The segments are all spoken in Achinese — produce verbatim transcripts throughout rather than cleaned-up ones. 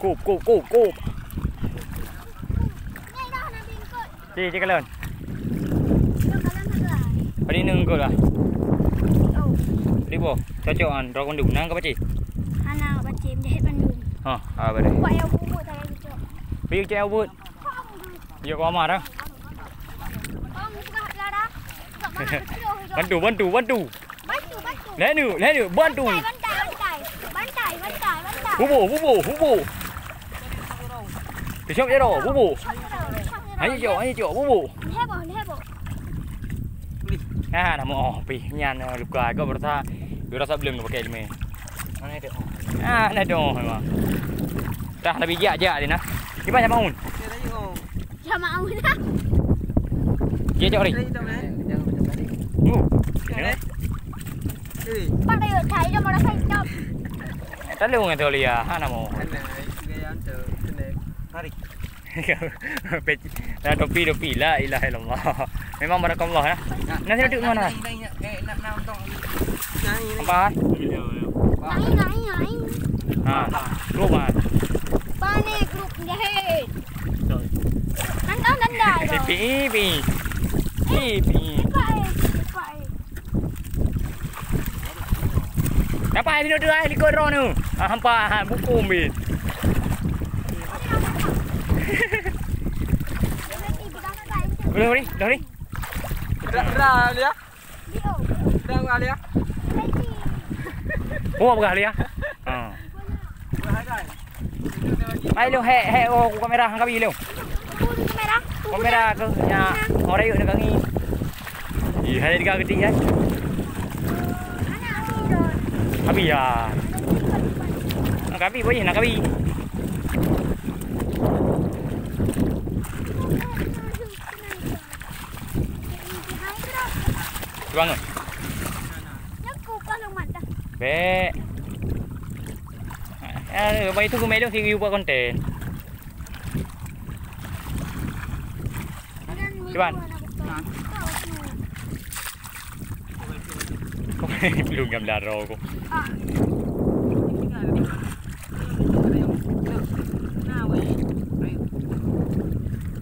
Kop, kop, kop, kop. Cik, cik kalon. Padum neungkot lah. Padum boh. Cocok kan, rok kandung. Nang ka pacé? Hana pacé, menjahit bandum. Ha, ha, boleh. Buat yang bubut tak payah cocok. Pergi cek bubut. Ya, kau amat dah. Bantu, bantu, bantu. Bantu, bantu. Lhèe neuk, lhèe neuk, bantu. Bantai, bantai, bantai. Bantai, bantai, bantai. Buboh, buboh, buboh. Teusyok jaroe, buboh. Teusyok jaroe, teusyok jaroe. Hana cok, hana cok, buboh. Lhèe boh, lhèe boh. Ah, na meu pih nyan, eh, luka. Kau berasa, berasa belum pakai ilmu. Mana itu? Ah, na dong memang. Dah nabi jak-jak dia nah. Kiban sama un. Sama awak. Dia cok ri. Tadi dong, eh? Jangan macam tadi. Uh. Eh? Eh. Pak dia cai dia malah saya cop. Tolong tu dia, ha nama. Alah, itu gaya tu. Kena. Mari. Peci-, dah topi, topi. La ilaha illallah. Memang barakallah ya. Nah, sini duduk mana? Nak, nak, nak, nak, nak, nak, nak, nak. Apa? Lain, lain, lain. Ha, grup ah. Panik grup jahit. Nanda, nanda. Ipi, ipi. Ipi. Cepat, eh, cepat, eh. Dapat ai binoe tu ai likot droe tu. Ah, hampa, ha, buku ambil. Boleh, boleh, boleh. Gerak, gerak, Alia. Gerak, Alia. Oh, peugah Alia. Ha. Mai lôn, hek, hek, oh, kamera hang kabi lôn. Kamera. Kamera ke nya, orang yuk nak kangi. Ih, hai tiga gede ya. Kabi ya. Nak kabi, boleh nak kabi. Bangun. Bek. Eh, bagi tu gumai dong sigi buat konten. Cuban. Belum ngam daro ko.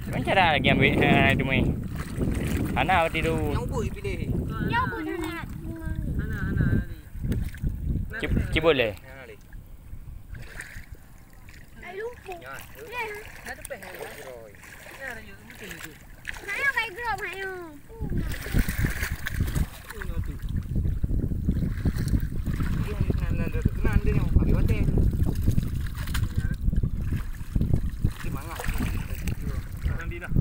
Macam cara lagi ambil, eh, itu mai. Hana tidur. Yang ubus pilih. Yang ubus hana. Hana, hana, hana. Cip-, cibol eh. Hana leh. Ai lumpur. Nyan. Nyan. Nyan tu peh. Nyan rayu mungkin tu. Nak yang kai grup, nak yang. Tu nyan tu. Dia ni kenan, kenan, kenan dia ni, ambil watèe. Semangat. Sekarang dia dah.